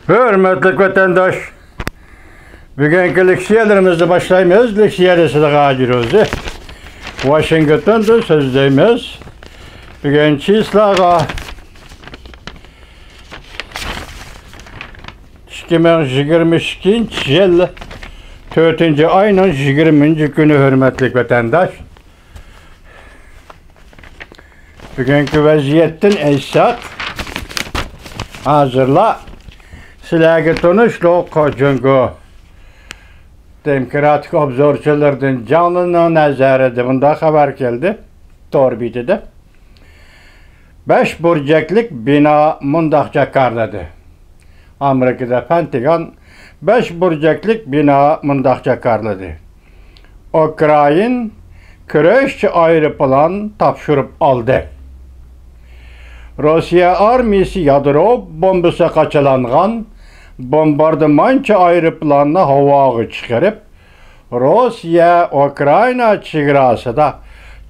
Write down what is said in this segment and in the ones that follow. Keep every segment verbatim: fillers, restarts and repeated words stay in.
ھۆرمەتلىك ۋەتەنداش، بۈگۈنكى لېكسىيەلىرىمىزنى باشلايمىز. لېكسىيە دېسىلىغا ھاجى روزى. ۋاشىنگتوندىن سۆزلەيمىز. بۈگۈن چىسلاغا ئىككى مىڭ يىگىرمە ئىككىنچى يىل تۆتىنچى ئاينىڭ يىگىرمىنچى كۈنى، ھۆرمەتلىك ۋەتەنداش. بۈگۈنكى ۋەزىيەتتىن ئېيتساق، ھازىرلا سىلەرگە تونۇشلۇق جۇڭگو دېموكراتىك ئوبزورچىلىرىدىن جاڭلىنىڭ نەزەرىدە بۇنداق خەۋەر كەلدى تور بېتىدە. بەش بۇرجەكلىك بىنا مۇنداق جاكارلىدى. ئامېرىكىدا پەنتىگان بەش بۇرجەكلىك بىنا مۇنداق جاكارلىدى. ئۇكرائىن كۈرەشچى ئايروپىلان تاپشۇرۇپ ئالدى. روسىيە ئارمىيىسى يادرو بومبىسى قاچىلانغان بومباردىمانچى ئايروپىلاننى ھاۋاغا چىقىرىپ، روسىيە ئۇكرائىنا چېگراسىدا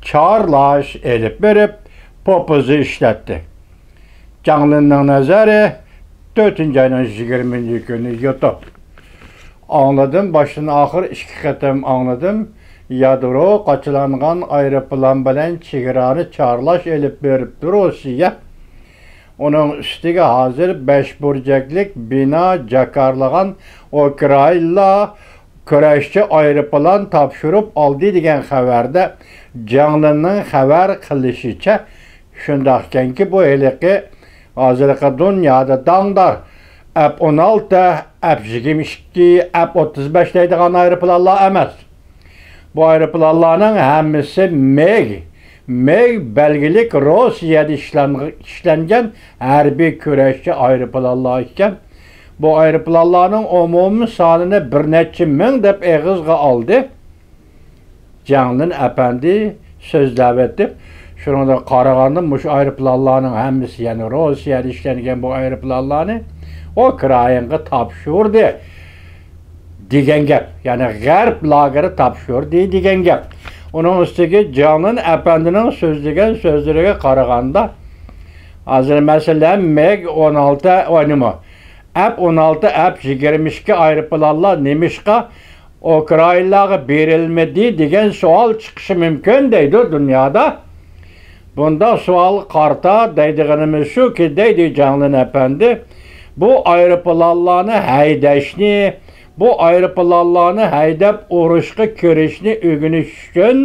چارلاش ئېلىپ بېرىپ، پوپىزا ئىشلەتتى. جاڭلىننىڭ نەزەرى تۆتىنچى ئاينىڭ يىگىرمىنچى كۈنى يوتۇپ. ئاڭلىدىم، باشتىن ئاخىر ئىككى قېتىم ئاڭلىدىم. يادرو قاچىلانغان ئايروپىلان بىلەن چېگرانى چارلاش ئېلىپ بېرىپتۇ روسىيە. ئۇنىڭ ئۈستىگە ھازىر بەش بۇرجەكلىك بىنا جاكارلىغان ئۇكرائىنلار كۈرەشچى ئايروپىلان تاپشۇرۇپ ئالدى دېگەن خەۋەردە، جاڭلىننىڭ خەۋەر قىلىشىچە، شۇنداقكەنكى، بۇ ھېلىقى ھازىرقى دۇنيادا داڭدار ئەپ ئون ئالتە، ئەپ يىگىرمە ئىككى، ئەپ ئوتتۇز بەش دەيدىغان ئايروپىلانلار ئەمەس. بۇ ئايروپىلانلارنىڭ ھەممىسى مىگ، مىگ بەلگىلىك روسىيەدە ئىشلەن-، ئىشلەنگەن ھەربىي كۈرەشچى ئايروپىلانلار ئىكەن. بۇ ئايروپىلانلارنىڭ ئومۇمىي سانىنى بىر نەچچە مىڭ دەپ ئېغىزغا ئالدى جاڭلىن ئەپەندى سۆزلەۋېتىپ، شۇنىڭدىن قارىغاندا، مۇشۇ ئايروپىلانلارنىڭ ھەممىسى، يەنى روسىيەدە ئىشلەنگەن بۇ ئايروپىلانلارنى ئۇكرائىنغا تاپشۇردى دېگەن گەپ. يەنى غەرب لاگېرى تاپشۇردى دېگەن گەپ. ئۇنىڭ ئۈستىگە جاڭلىن ئەپەندىنىڭ سۆزلىگەن سۆزلىرىگە قارىغاندا، ھازىر مەسىلەن، مىگ ئون ئالتە، ئوينىمۇ، ئەپ ئون ئالتە، ئەپ يىگىرمە ئىككى ئايروپىلانلار نېمىشقا ئۇكرائىنلارغا بېرىلمىدى دېگەن سوئال چىقىشى مۇمكىن دەيدۇ دۇنيادا. بۇنداق سوئالغا قارىتا دەيدىغىنىمىز شۇكى، دەيدۇ جاڭلىن ئەپەندى، بۇ ئايروپىلانلارنى ھەيدەشنى، بۇ ئايروپىلانلارنى ھەيدەپ ئۇرۇشقا كىرىشنى ئۆگىنىش ئۈچۈن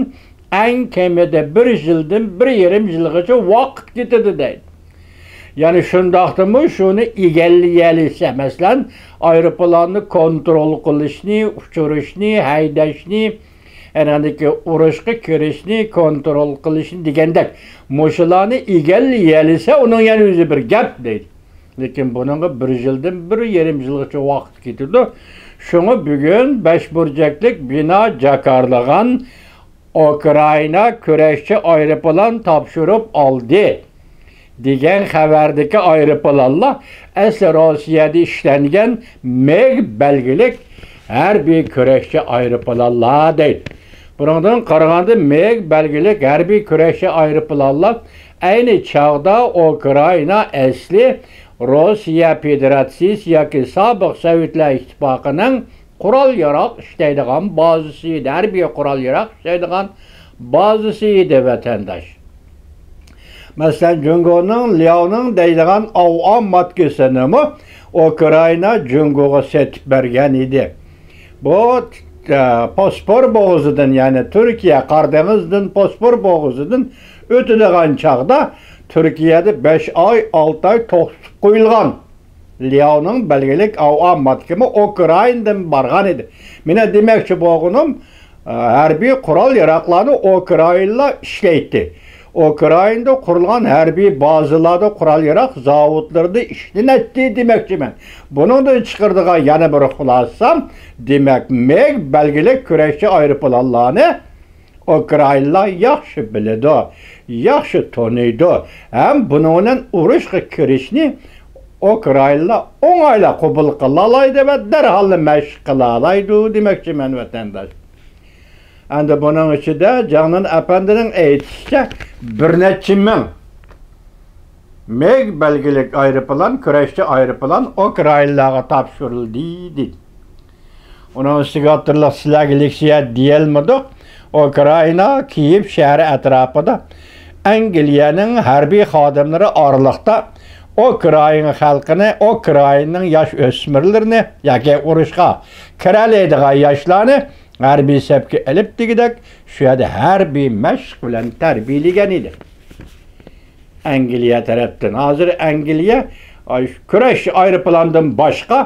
ئەڭ كېمىدە بىر يىلدىن بىر يېرىم يىلغىچە ۋاقىت كېتىدۇ دەيدۇ. يەنى شۇنداقتىمۇ شۇنى ئىگىلىيەلىسە، مەسىلەن، ئايروپىلاننى كونترول قىلىشنى، ئۇچۇرۇشنى، ھەيدەشنى، ئەنەندىكى ئۇرۇشقا كىرىشنى كونترول قىلىشنى دېگەندەك، مۇشۇلارنى ئىگىلىيەلىسە، ئۇنىڭ يەنە ئۆزى بىر گەپ دەيدۇ. لېكىن بۇنىڭغا بىر يىلدىن بىر يېرىم يىلغىچە ۋاقىت كېتىدۇ. شۇڭا بۈگۈن بەش بۇرجەكلىك بىنا جاكارلىغان ئۇكرائىنا كۈرەشچى ئايروپىلان تاپشۇرۇپ ئالدى دېگەن خەۋەردىكى ئايروپىلانلار ئەسلى روسىيەدە ئىشلەنگەن مىگ بەلگىلىك ھەربىي كۈرەشچى ئايروپىلانلار دەيدۇ. بۇنىڭدىن قارىغاندا، مىگ بەلگىلىك ھەربىي كۈرەشچى ئايروپىلانلار ئەينى چاغدا ئۇكرائىنا ئەسلى روسىيە فېدېراتسىيىسى ياكى سابىق سوۋېتلار ئىتتىپاقىنىڭ قورال-ياراغ ئىشلەيدىغان بازىسى ئىدى، ھەربىي قورال-ياراغ ئىشلەيدىغان بازىسى ئىدى، ۋەتەنداش. مەسىلەن، جۇڭگونىڭ لياۋنىڭ دەيدىغان ئاۋئا ماتكىسىنىمۇ ئۇكرائىنا جۇڭگوغا سېتىپ بەرگەن ئىدى. بۇ، ئە، بوسپور بوغۇزىدىن، يەنى تۈركىيە قارا دېڭىزدىن بوسپور بوغۇزىدىن ئۆتىدىغان چاغدا تۈركىيەدە بەش ئاي، ئالتە ئاي توختىتىپ قويۇلغان. لياۋنىڭ بەلگىلىك ئاۋئا ماتكىمۇ ئۇكرائىنادىن بارغان ئىدى. مېنىڭ دېمەكچى بولغىنىم، ھەربىي قورال-ياراغلارنى ئۇكرائىنلار ئىشلەيتتى. ئۇكرائىنادا قۇرۇلغان ھەربىي بازىلاردا، قورال-ياراغ زاۋۇتلىرىدا ئىشلىنەتتى دېمەكچىمەن. بۇنىڭدىن چىقىرىدىغان يەنە بىر خۇلاسەم، دېمەك، مىگ بەلگىلىك كۈرەشچى ئايروپىلانلارنى ئۇكرائىنلار ياخشى بىلىدۇ، ياخشى تونۇيدۇ ھەم بۇنىڭ بىلەن ئۇرۇشقا كىرىشنى ئۇكرائىنلار ئوڭايلا قوبۇل قىلالايدۇ ۋە دەرھاللا مەشىق قىلالايدۇ دېمەكچىمەن، ۋەتەنداش. ئەمدى بۇنىڭ ئىچىدە جاڭلىن ئەپەندىنىڭ ئېيتىشىچە، بىر نەچچە مىڭ مىگ بەلگىلىك ئايروپىلان، كۈرەشچى ئايروپىلان ئۇكرائىنلارغا تاپشۇرۇلدى، دېدى. ئۇنىڭ ئۈستىگە ئوتتۇرىلىق سىلەرگە لېكسىيە دېيەلمىدۇق. ئۇكرائىنا كىيېۋ شەھىرى ئەتراپىدا ئەنگلىيەنىڭ ھەربىي خادىملىرى ئارىلىقتا ئۇكرائىنا خەلقىنى، ئۇكرائىنىنىڭ ياش ئۆسمۈرلىرىنى ياكى ئۇرۇشقا كىرەلەيدىغان ياشلارنى ھەربىي سەپكە ئېلىپ دېگۈدەك شۇ يەردە ھەربىي مەشىق بىلەن تەربىيەلىگەن ئىدى. ئەنگلىيە تەرەپتىن. ھازىر ئەنگلىيە، ئاي، كۈرەش ئايروپىلاندىن باشقا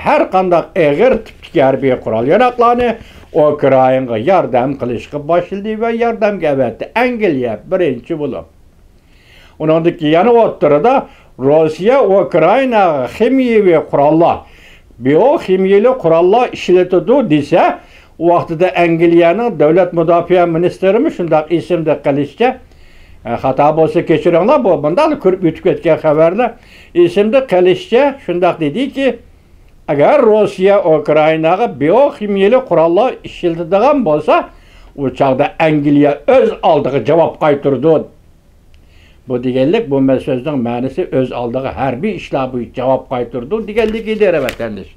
ھەر قانداق ئېغىر تىپتىكى ھەربىي قورال-ياراغلارنى ئۇكرائىنغا ياردەم قىلىشقا باشلىدى ۋە ياردەمگە ئەۋەتتى. ئەنگلىيە بىرىنچى بولۇپ. ئۇنىڭدىن كېيىن يەنە ئوتتۇرىدا روسىيە ئۇكرائىناغا خىمىيەۋى قوراللار، بىئوخىمىيەلىك قوراللار ئىشلىتىدۇ دېسە، ئۇ ۋاقتىدا ئەنگلىيەنىڭ دۆلەت مۇداپىئە مىنىستىرىمۇ شۇنداق ئېسىمدە قېلىشىچە، ئە، خاتا بولسا كەچۈرۈڭلار، بۇ مۇنداقلا كۆرۈپ ئۆتۈپ كەتكەن خەۋەرلەر. ئېسىمدە قېلىشىچە شۇنداق دېدىكى، ئەگەر روسىيە ئۇكرائىناغا بىئوخىمىيەلىك قوراللار ئىشلىتىدىغان بولسا، ئۇ چاغدا ئەنگلىيە ئۆز ئالدىغا جاۋاب قايتۇرىدۇ. بۇ دېگەنلىك، بۇ مە-، سۆزنىڭ مەنىسى ئۆز ئالدىغا ھەربىي ئىشلار بويىچە جاۋاب قايتۇرىدۇ دېگەنلىك ئىدى، ۋەتەنداش.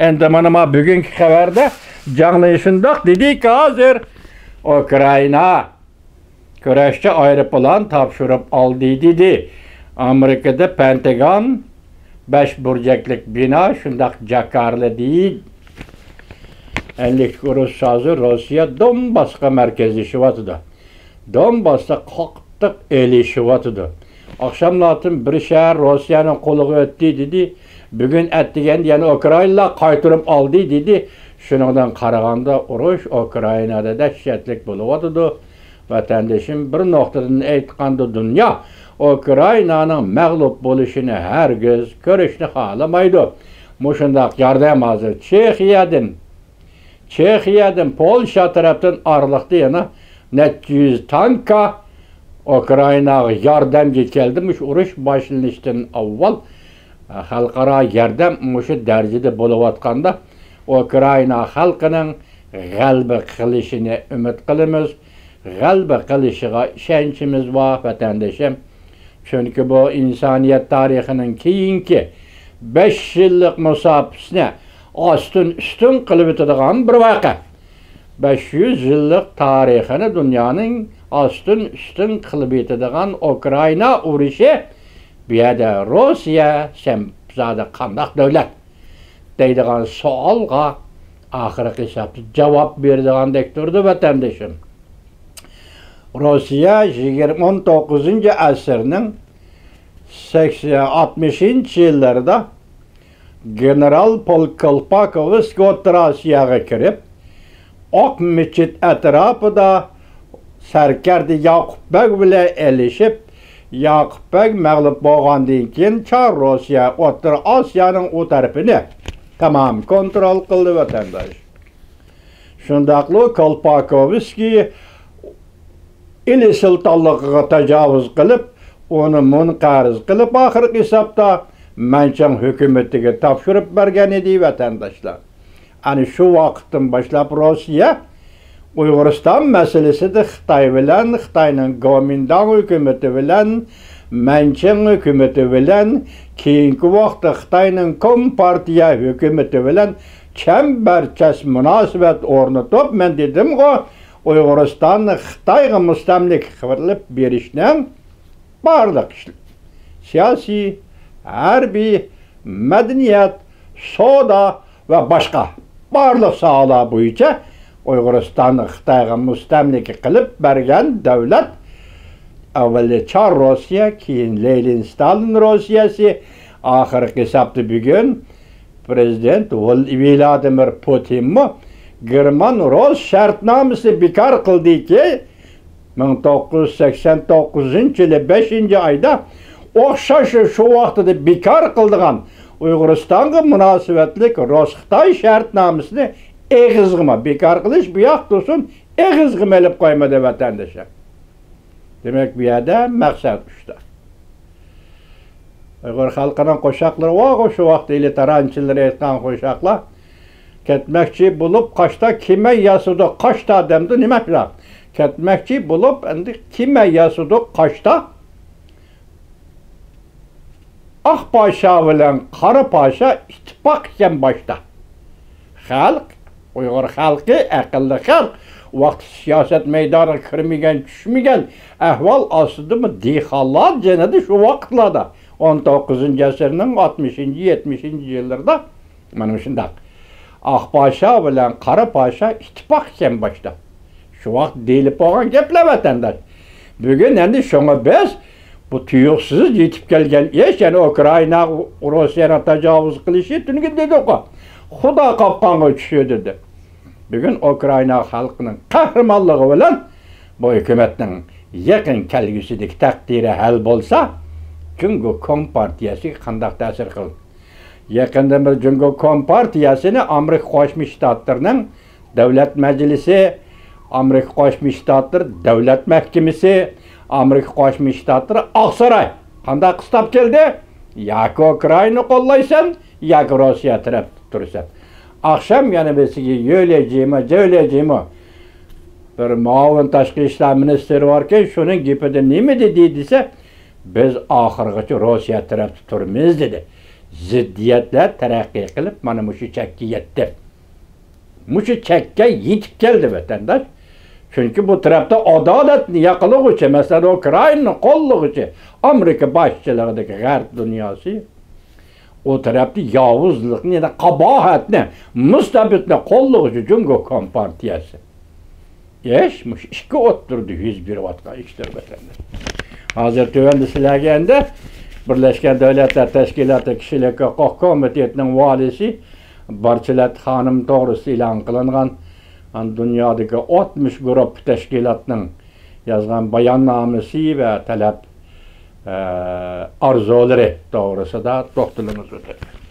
ئەمدى مانا، ما بۈگۈنكى خەۋەردە جاڭلى شۇنداق دېدىكى، ھازىر ئۇكرائىنا كۈرەشچى ئايروپىلان تاپشۇرۇپ ئالدى دېدى. ئامېرىكىدا پېنتاگون بەش بۇرجەكلىك بىنا شۇنداق جاكارلىدى. ئەنلىك ئۇرۇش ھازىر روسىيە دونباسقا مەركەزلىشىۋاتىدۇ. دونباستا قاتتىق ئېلىشىۋاتىدۇ. ئاخشاملارتىن بىر شەھەر روسىيەنىڭ قولىغا ئۆتتى دېدى. بۈگۈن ئەتىگەندە يەنە ئۇكرائىنلار قايتۇرۇپ ئالدى دېدى. شۇنىڭدىن قارىغاندا ئۇرۇش ئۇكرائىنادا دەھشەتلىك بولۇۋاتىدۇ. ۋەتەندىشىم، بىر نۇقتىدىن ئېيتقاندا دۇنيا ئۇكرائىنانىڭ مەغلۇپ بولۇشىنى ھەرگىز كۆرۈشنى خالىمايدۇ. مۇشۇنداق ياردەم ھازىر چېخىيەدىن، چېخىيەدىن، پولشا تەرەپتىن ئارىلىقتا يەنە نەچچە يۈز تانكا ئۇكرائىناغا ياردەمگە كەلدى. مۇشۇ ئۇرۇش باشلىنىشتىن ئاۋۋال خەلقئارا ياردەم مۇشۇ دەرىجىدە بولۇۋاتقاندا، ئۇكرائىنا خەلقىنىڭ غەلىبە قىلىشىنى ئۈمىد قىلىمىز. غەلىبە قىلىشىغا ئىشەنچىمىز بار، ۋەتەندىشىم. چۈنكى بۇ ئىنسانىيەت تارىخىنىڭ كېيىنكى بەش يۈز يىللىق مۇساپىسىنى ئاستىن ئۈستۈن قىلىۋېتىدىغان بىر ۋەقە. بەش يۈز يىللىق تارىخىنى دۇنيانىڭ ئاستىن ئۈستۈن قىلىۋېتىدىغان ئۇكرائىنا ئۇرۇشى، بۇ يەردە روسىيە، سەن زادى قانداق دۆلەت دەيدىغان سوئالغا ئاخىرقى ھېسابتا جاۋاب بېرىدىغاندەك تۇرىدۇ، ۋەتەندىشىم. روسىيە يىگىرمە، ئون توققۇزىنچى ئەسىرنىڭ سەكسەن، ئاتمىشىنچى يىللىرىدا گېنېرال پول كولپاكوۋسكىي ئوتتۇرا ئاسىياغا كىرىپ، ئاق مەسچىت ئەتراپىدا سەركەردە ياقۇپ بەگ بىلەن ئېلىشىپ، ياقۇپ بەگ مەغلۇپ بولغاندىن كېيىن، چار روسىيە ئوتتۇرا ئاسىيانىڭ ئۇ تەرىپىنى تامام كونترول قىلدى، ۋەتەنداش. شۇنداقلا كولپاكوۋسكىي ئىلى سۇلتانلىقىغا تاجاۋۇز قىلىپ، ئۇنى مۇنقەرز قىلىپ، ئاخىرقى ھېسابتا مەنچىڭ ھۆكۈمىتىگە تاپشۇرۇپ بەرگەن ئىدى، ۋەتەنداشلار. ئەنە شۇ ۋاقىتتىن باشلاپ روسىيە ئۇيغۇرىستان مەسىلىسىدە خىتاي بىلەن، خىتاينىڭ گومىنداڭ ھۆكۈمىتى بىلەن، مەنچىڭ ھۆكۈمىتى بىلەن، كېيىنكى ۋاقىتتا خىتاينىڭ كومپارتىيە ھۆكۈمىتى بىلەن چەمبەرچاس مۇناسىۋەت ئورنىتىپ، مەن دېدىمغۇ، ئۇيغۇرىستاننى خىتايغا مۇستەملىكە قىلىپ بېرىشنىڭ بارلىق ئىش-، سىياسىي، ھەربىي، مەدەنىيەت، سودا ۋە باشقا بارلىق ساھەلەر بويىچە ئۇيغۇرىستاننى خىتايغا مۇستەملىكە قىلىپ بەرگەن دۆلەت، ئەۋۋەلى چار روسىيە، كېيىن لېنىن ستالىن روسىيەسى، ئاخىرقى ھېسابتا بۈگۈن پرېزىدېنت ۋول-، ۋلادىمىر پۇتىنمۇ گېرمان رۇس شەرتنامىسىنى بىكار قىلدىكى، مىڭ توققۇز يۈز سەكسەن توققۇزىنچى يىلى بەشىنچى ئايدا ئوخشاش شۇ ۋاقتىدا بىكار قىلىدىغان ئۇيغۇرىستانغا مۇناسىۋەتلىك رۇس-خىتاي شەرتنامىسىنى ئېغىزغىمۇ بىكار قىلىش، بۇ ياق تۇرسۇن، ئېغىزغىمۇ ئېلىپ قويمىدى، ۋەتەندىشىم. دېمەك، بۇ يەردە مەقسەت ئۇچتا. ئۇيغۇر خەلقىنىڭ قوشاقلىرى بارغۇ، شۇ ۋاقىتتا ئىلى تارانچىلىرى ئېيتقان قوشاقلار. كەتمەكچى بولۇپ قاشتا، كېمە ياسىدۇق قاشتا دەمدۇ، نېمە شۇنداق؟ كەتمەكچى بولۇپ ئەمدى كېمە ياسىدۇق قاشتا. ئاق پاشا بىلەن قارا پاشا ئىتتىپاق ئىكەن باشتا. خەلق، ئۇيغۇر خەلقى ئەقىللىق خەلق. ۋاقتى سىياسەت مەيدانىغا كىرمىگەن، چۈشمىگەن ئەھۋال ئاستىدىمۇ دېھقانلار جېنىدا شۇ ۋاقىتلاردا، ئون توققۇزىنچى ئەسىرنىڭ ئاتمىشىنچى، يەتمىشىنچى يىللىرىدا مانا مۇشۇنداق ئاق پاشا بىلەن قارا پاشا ئىتتىپاق ئىكەن باشتا. شۇ ۋاقىت دېيىلىپ بولغان گەپلەر، ۋەتەنداش. بۈگۈن ئەمدى شۇڭا بىز بۇ تۇيۇقسىز يېتىپ كەلگەن ئىش، يەنى ئۇكرائىنا روسىيەنىڭ تاجاۋۇز قىلىشى، تۈنۈگۈن دېدۇققۇ، خۇدا قاپقانغا چۈشىدۇ دەپ. بۈگۈن ئۇكرائىنا خەلقىنىڭ قەھرىمانلىقى بىلەن بۇ ھۆكۈمەتنىڭ يېقىن كەلگۈسىدىكى تەقدىرى ھەل بولسا، جۇڭگو كومپارتىيەسىگە قانداق تەسىر قىلىدۇ؟ يېقىندىن بېرى جۇڭگو كومپارتىيەسىنى ئامېرىكا قوشما شتاتلىرىنىڭ دۆلەت مەجلىسى، ئامېرىكا قوشما شتاتلىرى دۆلەت مەھكىمىسى، ئامېرىكا قوشما شتاتلىرى ئاقساراي قانداق قىستاپ كەلدى؟ ياكى ئۇكرائىنانى قوللايسەن، ياكى روسىيە تەرەپتە تۇرىسەن. ئاخشام يەنە بىرسىگە يۆليې جىما، جۆليې جىما بىر مۇئاۋىن تاشقى ئىشلار مىنىستىرى باركەن، شۇنىڭ گېپىدە نېمە دېدى دېسە، بىز ئاخىرغىچە روسىيە تەرەپتە تۇرىمىز دېدى. زىددىيەتلەر تەرەققىي قىلىپ، مانا مۇشۇ چەككە يەتتى. مۇشۇ چەككە يېتىپ كەلدى، ۋەتەنداش. چۈنكى بۇ تەرەپتە ئادالەتنى ياقلىغۇچى، مەسىلەن، ئۇكرائىنانى قوللىغۇچى ئامېرىكا باشچىلىقىدىكى غەرب دۇنياسى، ئۇ تەرەپتە ياۋۇزلۇقنى، يەنى قاباھەتنى، مۇستەبىتنى قوللىغۇچى جۇڭگو كومپارتىيەسى. ئىش مۇشۇ ئىككى ئوتتۇرىدا يۈز بېرىۋاتقان ئىشتۇر، ۋەتەنداش. ھازىر تۆۋەندە سىلەرگە ئەمدى بىرلەشكەن دۆلەتلەر تەشكىلاتى كىشىلىك ھوقۇق كومىتېتىنىڭ ۋالىسى بارچېلەت خانىم توغرىسىدا ئېلان قىلىنغان، ئان دۇنيادىكى ئاتمىش گۇرۇپپا تەشكىلاتنىڭ يازغان باياننامىسى ۋە تەلەپ، ئە، ئارزۇلىرى توغرىسىدا توختىلىمىز ئۆتەيلى.